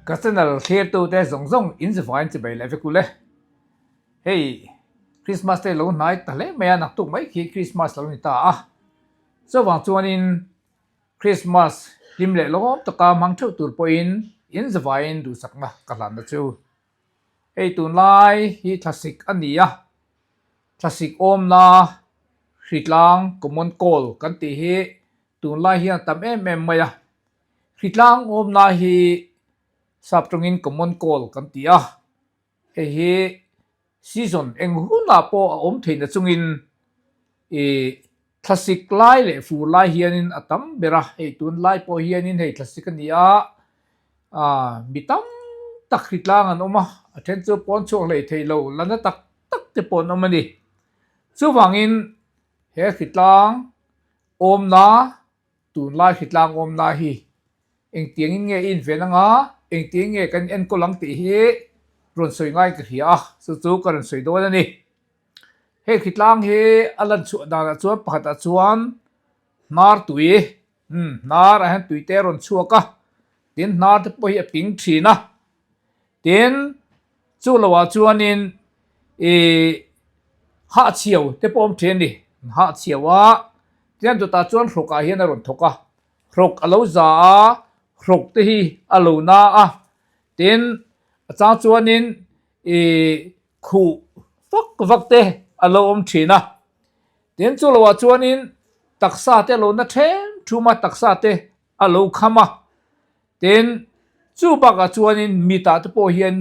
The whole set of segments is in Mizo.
Ka channel thlirtute zawng zawng in zavain chibai leh vek ule. Hei Christmas te lo hnai ta hle mai a, naktuk mai khi Christmas lo ni ta a. Chuvang chuanin Christmas hlim leh lawm taka hmang theuh tur pawhin in zavain duhsakna ka hlanna chu. Hei tunlai hi thlasik a ni a, thlasik awmna hritlang common cold kan tih hi tunlai hian a tam em em mai a. Hritlang awmna hi sap tawngin common cold kan ti a, hei hi season eng hunah pawh a awm theihna chungin ih thlasik lai leh fur lai hianin a tam ber a, hei tunlai pawh hianin hei thlasik a ni a, ah mi tam tak hritlang an awm a, a then chu pawn chhuak hlei thei lo la na tak tak te pawh an awm a ni. Chuvangin he hritlang awmna Tunlai hritlang awmna hi engtiangin nge i inven anga, engtiangin nge kan enkawl ang tih hi rawn sawi ngaiin ka hria a, chu chu ka rawn sawi dawn a ni. Hei hritlang hi a lan chhuah danah chuan pakhatah chuan hnar tui, umm hnar ah hian tui te a rawn chhuak a, tin hnar te pawh hi a ping thin a, tin chu loah chuanin ih hahchhiau te pawh a awm thin a ni, hahchhiau a. Tihian chutah chuan hrawkah hian a rawn thawk a, hrawk a lo za a, hrawk te hi a lo na a, tin a chang chuanin ih khuh vak vak te a lo awm thin a, tin chu loah chuanin taksa te a lo na then thum a, taksa te a lo kham a, tin chu bakah chuanin mitah te pawh hian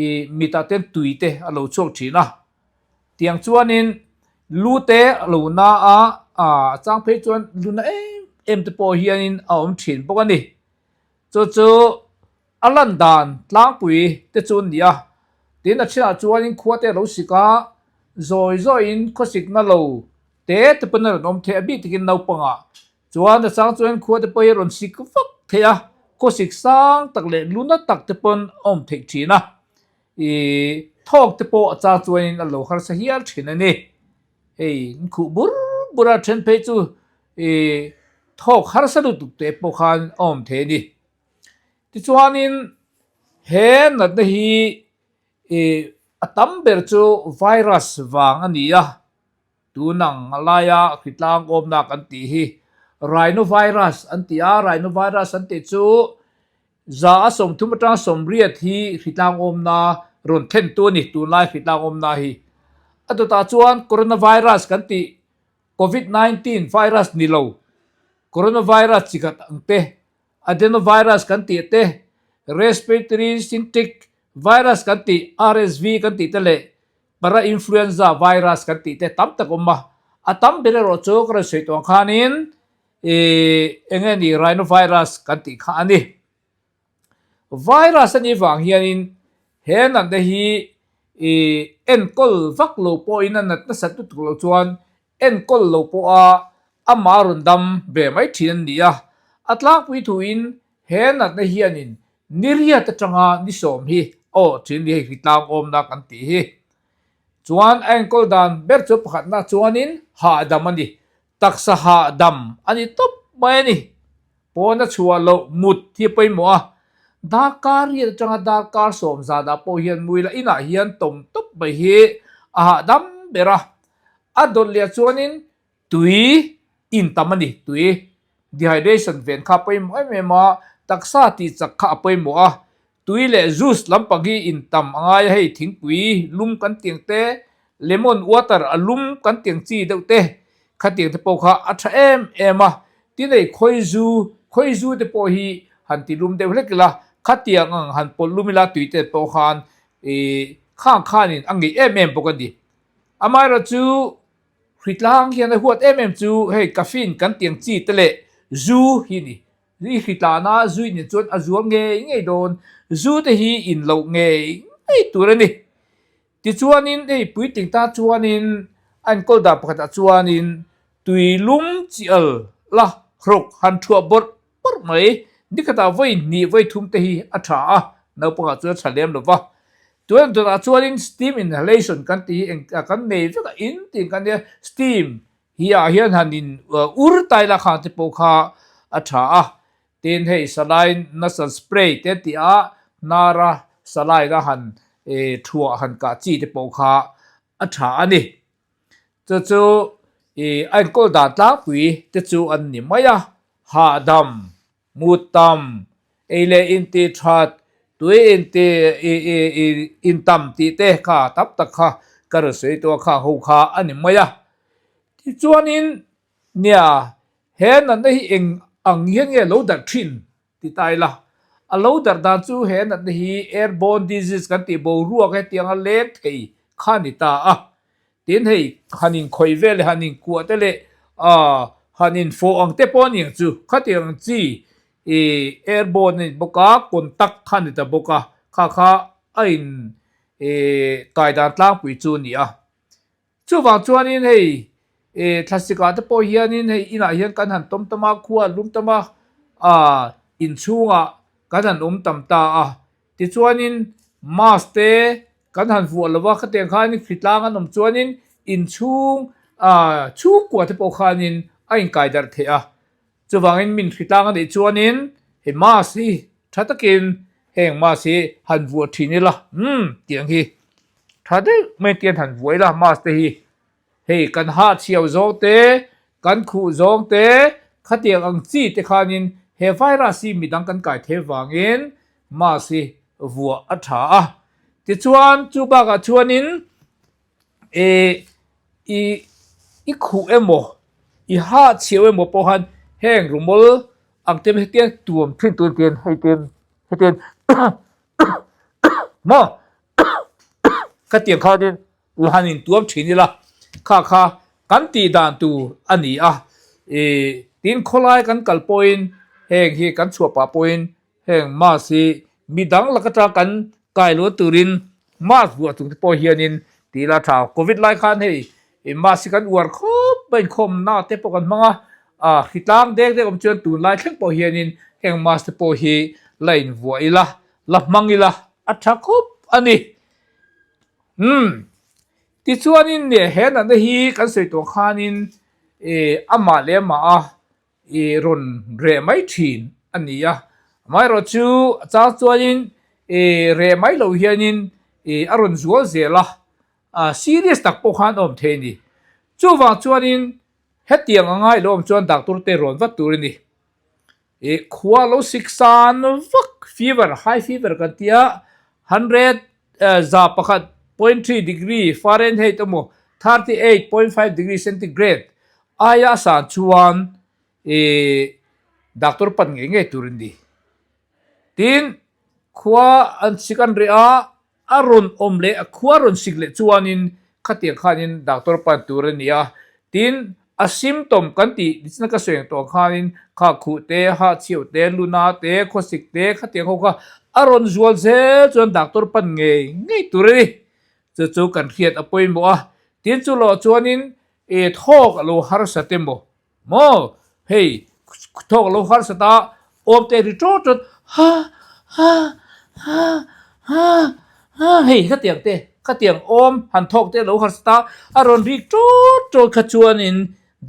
ih mitah te tui te a lo chhuak thin a. Tiang chuanin lu te a lo na a, a chang phei chuan lu na em em te pawh hianin a awm thin bawk a ni. Chu chu a lan dan tlangpui te chu an ni a, tin a thinah chuanin khua te a lo sik a, zawi zawiin khawsik na lo te te pawn a rawn awm thei a, bik takin naupangah chuan a chang chuan khua te pawh hi a rawn sik vak thei a, khawsik sang tak leh lu na tak te pawn a awm theih thin a. I thawk te pawh a chang chuanin a lo harsa hial thin a ni. Hei an khuh bur bur a then phei chu i thawk harsa lutuk te pawh khan a awm thei a ni. Tichuanin he natna hi i a tam ber chu virus vang a ni a, tun ang laia hritlang awmna kan tih hi rhinovirus an ti a, rhinovirus an tih chu Za a 30 atanga 80 hi hritlang awmna rawn thlentu a ni, tunlai hritlang awmna hi. A dawtah chuan coronavirus kan tih Covid 19 virus ni lo, coronavirus chi khat ang te, adenovirus kan tih te, respiratory syncytial virus kan tih RSV kan tih te leh parainfluenza virus kan tih te tam tak awm a. A tam ber erawh chu ka rawn sawi tawh ang khanin Ih, eng nge ni rhinovirus kan tih kha a ni. Virus a nih vang hianin he natna hi ih enkawl vak lo pawhin a nat nasat lutuk loh chuan enkawl lo pawha amah rawn dam ve mai thin an ni a. A tlangpui thuin he natna hianin ni riat atanga ni sawm hi a awh thin a ni, hei hritlang awmna kan tih hi. Chuan a enkawl dan ber chu pakhatna chuanin hahdam a ni. Taksa hahdam a ni tawp mai a ni. Pawn a chhuah loh mut hi a pawimawh a, darkar riat atanga darkar sawm zanah pawh hian muila inah hian tawm tawp mai hi a hahdam ber a. A dawt leh chuanin tui in tam a ni, tui dehydration ven kha a pawimawh em em a, taksa tih chak kha a pawimawh a, Tui leh juice lampang hi in tam a ngai a, hei thingpui lum kan tiang te, lemon water a lum kan tiang chi deuh te, khatiang te pawh kha a tha em em a. Tin hei khawizu, khawizu te pawh hi han ti lum deuh hlek ila, khatiang ang han pawlh lum ila tui te pawh khan ih khang khanin a ngeih em em bawk a ni. Amaherawhchu hritlang hian a huat em em chu hei caffeine kan tiang chi te leh zu hi a ni. I hritlana zui nen chuan a zual ngei ngei dawn. Zu te hi in loh ngei ngei tur a ni. Tichuanin hei puitling tan chuanin a enkawl dan pakhatah chuanin tui lum chi al la hrawk han thuah bawrh bawrh mai. Nikhatah vawi hnih vawi thum te hi a tha a, naupangah chuan a tha lem lo va. Tuan dawtah chuanin steam inhalation kan tih hi eng kan nei vek a, in tiin kan nia steam Hi ah hian han in ur tai la khang te pawh kha a tha a, tin hei saline nasal spray te an ti a, hnara saline a han thuah han kah chi te pawh kha a tha a ni. Chu chu ih a enkawl dan tlangpui te chu an ni mai a, hahdam, mut tam, ei leh inti that, tui inti ih intam tih te kha tam tak kha ka rawn sawi tawh a khang ho kha a ni mai a. Tichuanin nia he natna hi eng ang hian nge lo darh thin Ti ta ila, a lo darh dan chu he natna hi airborne disease kan tih boruak hetianga leng thei kha a ni ta a. Tin hei han inkhawih vel leh han inkuah te leh aah han infawh ang te pawh a ni ang chu. Khatiang ang chi ih airborne a ni bawk a, contact kha a ni ta bawk a, kha kha a in ih kai dan tlangpui chu a ni a. Chuvang chuanin hei eh thlasik ah te pawh hianin hei inah hian kan han tawm tam a, khua an lum tam a, ah inchhungah kan han awm tam ta a. Tichuanin mask te kan han vuah lo va, khatiang khanin hritlang an awm chuanin inchhung ah chhungkua te pawh khanin a inkai darh theih a. Chuvangin min hritlang a nih chuanin hei mask hi tha takin heng mask hi han vuah thin ila umm tiang hi tha deuh mai tian han vuah ila mask te hi hei kan hahchhiau zawng te kan khuh zawng te khatiang ang chi te khanin he virus hi midang kan kai thei vangin mask hi vuah a tha a tichuan chu bakah chuanin Eh, i i khuh emaw, i ha chhiau emaw pawh khan heng rumawl ang te hetiang tuam thin tur hian hei te hetiang maw khatiang khanin u han intuam thin ila kha kha kan tih dan tur a ni a, eh tin khawlai kan kal pawhin heng hi kan chhuah pah pawhin Heng mask hi midang lak atang kan kai luan turin mask vuah chung te pawh hianin tih ila tha. Covid lai khan hei mask hi kan uar khawp mai inkhawmna te pawh kan hmang a, ah hritlang dek dek awm chuan tunlai thleng pawh hianin heng mask te pawh hi la invuah ila, la hmang ila a tha khawp a ni. Umm tichuanin he natna hi kan sawi tawh khanin eh amah leh amah a I rawn reh mai thin a ni a, amaherawh chu a chang chuanin i reh mai loh hianin i a rawn zual zel a, a serious tak pawh khan a awm thei a ni. Chuvang chuanin hetiang a ngai lo awm chuan doctor te rawn vat tur a ni. I khua lo sik san vak fever, high fever kan tia 101.3 degree Fahrenheit emaw 38.5 degree centigrade aia a san chuan ih doctor pan ngei ngei tur a ni. Tin, khua an sik an reh a, a rawn awm leh a khua rawn sik leh chuanin khatiang khanin doctor pan tur a ni a. Tin, a symptom kan tih nichina ka sawi ang tawh khanin kha khuh te, hahchhiau te, luna te, khawsik te khatiang ho kha a rawn zual zel chuan doctor pan ngei ngei tur a ni. Chu chu kan hriat a pawimawh a, tin chu lawh chuanin e thawk a lo harsat emaw maw hei thawk a lo harsat a awm te ri tawt tawt ha ha ha ha ha hei khatiang te khatiang awm han thawk te a lo harsat a a rawn rik tawt tawt kha chuanin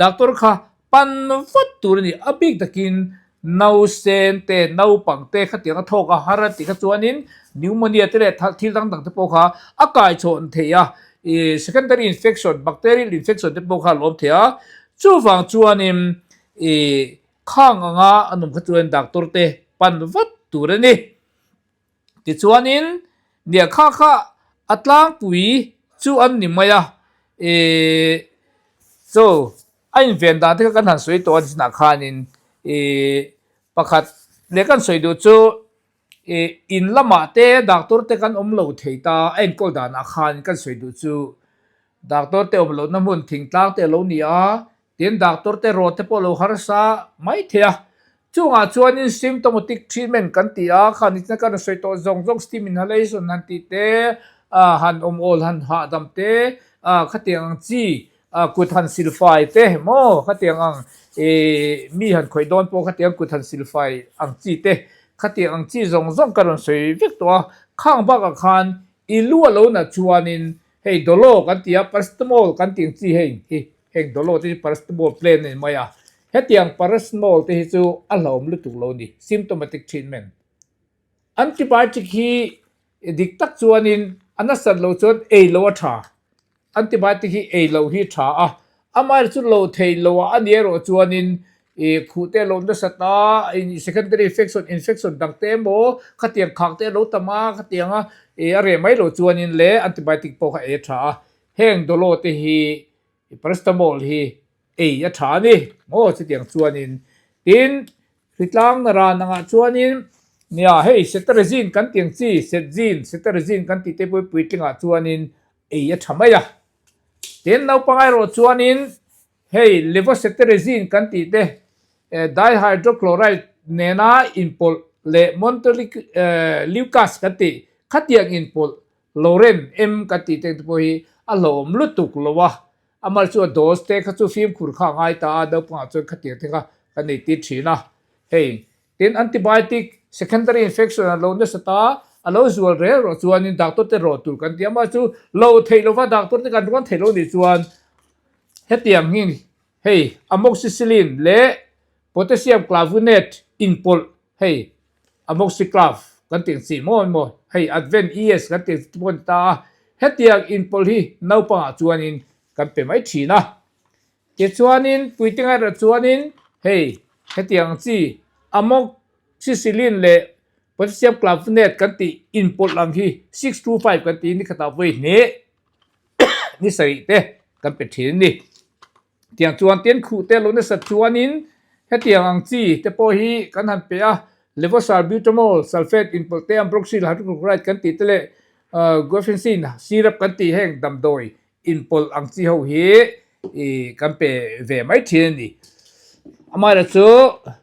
doctor kha Pan vat tur a ni. A bik takin nausen te, naupang te khatiang a thawk a har a tih kha chuanin pneumonia te leh thil dang dang te pawh kha a kaichhawn thei a, ih secondary infection, bacterial infection te pawh kha a lawm thei a. Chuvang chuanin ih khang anga a nawm kha chuan doctor te pan vat tur a ni. Tichuanin nia kha kha a tlangpui chu an ni mai a, ih chu a inven dan te kha kan han sawi tawh a nichinah khanin ih pakhat leh kan sawi duh chu ih in lamah te doctor te kan awm lo thei ta a enkawl danah khan kan sawi duh chu doctor te awm lohna hmun thingtlang te a lo ni a Tin, doctor te rawt te pawh lo harsa mai thei a. Chungah chuanin symptomatic treatment kan ti a, kha nichina kan rawn sawi tawh zawng zawng steam inhalation han tih te, han awm awl han hahdam te, khatiang ang chi kut han silfai te maw khatiang ang mi han khawih dawn pawh khatiang kut han silfai ang chi te, khatiang ang chi zawng zawng ka rawn sawi vek tawh a. Khang bakah khan i lu a lo nat chuanin hei dolo kan ti a, paracetamol kan tih ang chi hei hi Heng dawlawh te hi paracetamol plain a ni mai a, hetiang paracetamol te hi chu a hlauhawm lutuk lo a ni, symptomatic treatment. Antibiotic hi dik tak chuanin a nasat loh chuan ei loh a tha. Antibiotic hi ei loh hi tha a, amaherawhchu lo thei loh a ni erawh chuanin ih khuh te a lo nasat a, secondary infection infection dang te emaw khatiang khak te a lo tam a, khatianga ih a reh mai loh chuanin leh antibiotic pawh kha ei a tha a, heng dawlaw te hi paracetamol hi ei a tha a ni maw chutiang chuanin tin Hritlang na ran angah chuanin nia hei cetirizine kan tih ang chi setzine, cetirizine kan tih te pawh hi puitlingah chuanin ei a tha mai a. Tin naupang erawh chuanin hei levocetirizine kan tih te dihydrochloride nena inpawlh leh montelukast kan tih khatiang inpawlh Loren M kan tih te pawh hi a hlauhawm lutuk lo a, Amal chu a dose te kha chu fimkhur kha a ngai ta a, naupangah chuan khatiang te kha kan nei tir thin a. Hei, tin antibiotic secondary infection a lo nasa ta, a lo zual rel rawh chuanin doctor te rawh tur kan ti a, amah chu lo theih lova doctor te kan ruan theih lo nih chuan hetiang hi hei amoxicillin leh potassium clavulanate inpawlh hei Amoxiclav kan tih ang chi maw emaw hei Advent ES kan tih ang chi pawh a ni ta a, hetiang inpawlh hi naupangah chuanin kan pe mai thin a. Tichuanin puitling erawh chuanin hei hetiang ang chi Amoxicillin leh Potassium Clavulanate kan tih inpawlh ang hi 625 kan tih ni khatah vawi hnih ni sarih te kan pe thin a ni. Tiang chuan tin khuh te lo nasat chuanin hetiang ang chi te pawh hi kan han pe a, Levosalbutamol sulfate inpawlh te, Ambroxol hydrochloride kan tih te leh Guaifenesin syrup kan tih heng damdawi inpawlh ang chi ho hi kan pe ve mai thin a ni. Amaherawhchu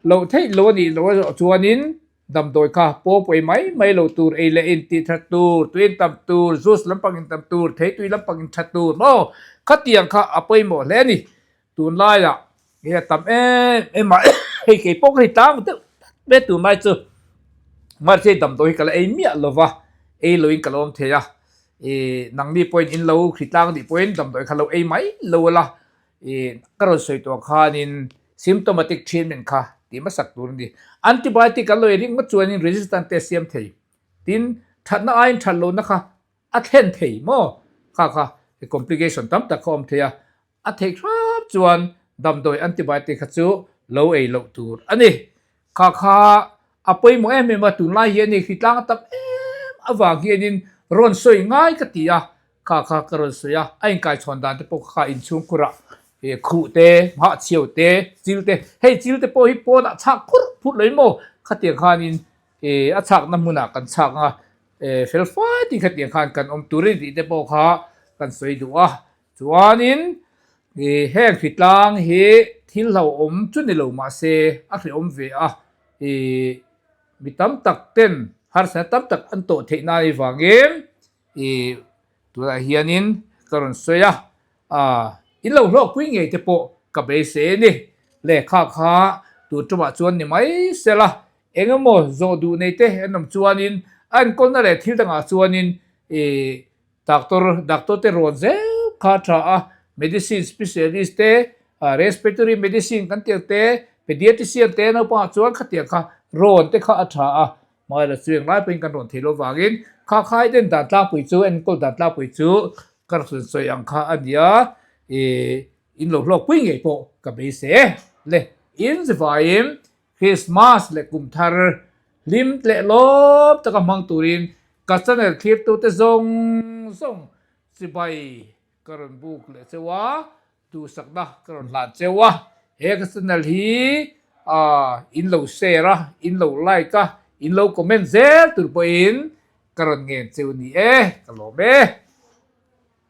loh theih lo a nih loh erawh chuanin Damdawi kha pawpawi mai mai lo tur, ei leh in tih that tur, tui in tam tur, juice lampang in tam tur, theitui lampang in that tur maw? Khatiang kha a pawimawh hle a ni. Tunlaiah hei a tam em em a, hei kei pawh ka hei tlang deuh tak mai a tunlai chu mahse damdawi hi ka la ei miah lo va, ei loin ka la awm thei a, ih nangni pawhin in lo hritlang anih pawhin damdawi kha lo ei mai lo la, Ih ka rawn sawi tawh khanin symptomatic treatment kha tih hmasak tur a ni. Antibiotic an lo ei ringawt chuanin resistant te a siam thei. Tin, thatna aiin that lohna kha a thlen thei maw? Kha kha complication tam tak kha a awm thei a. A theih hrap chuan damdawi antibiotic kha chu lo ei loh tur a ni. Kha kha a pawimawh em em a, tunlai hian hei hritlang a tam em avang hianin rawn sawi ngai ka ti a, kha kha ka rawn sawi a, a inkaichhawn dan te pawh kha inchhung khurah ih khuh te, hmahchhiau te, chil te, hei chil te pawh hi pawnah chhak phurh phurh lo in maw khatiang khanin ih a chhakna hmunah kan chhak ang a, eh fel fai tih khatiang khan kan awm tur a ni tih te pawh kha kan sawi duh a. Chuanin ih heng hritlang hi thil hlauhawm chu ni lo mahse a hrehawm ve a, ih mi tam tak ten harsatna tam tak an tawh theih nan avangin ih tunah hianin ka rawn sawi a, ah in lo hlawkpui ngei te pawh ka beisei a ni. Lehkha kha tur tumah chuan ni mai sela eng emaw zawh duh nei te an awm chuanin a enkawlna leh thil dangah chuanin ih Doctor, doctor te rawn zel kha a tha a, medicine specialist te, respiratory medicine kan tih ang te, pediatrician te naupangah chuan khatiang kha rawn te kha a tha a, hmaila chu englai pawhin kan rawn thei lo vangin kha kha i den dan tlangpui chu enkawl dan tlangpui chu ka rawn sawi ang kha a nia, ih in lo hlawkpui ngei pawh ka beisei e. Le in zivaiin Christmas leh kum thar hlim tleh lawm taka hmang turin ka channel thlirtute zawng zawng chibai ka rawn buk leh cheu a, duhsakna ka rawn hlan cheu a. He ka channel hi in lo share a, in lo like a, in lo comment zel tur pawhin ka rawn ngen cheu ni e, ka lawm e.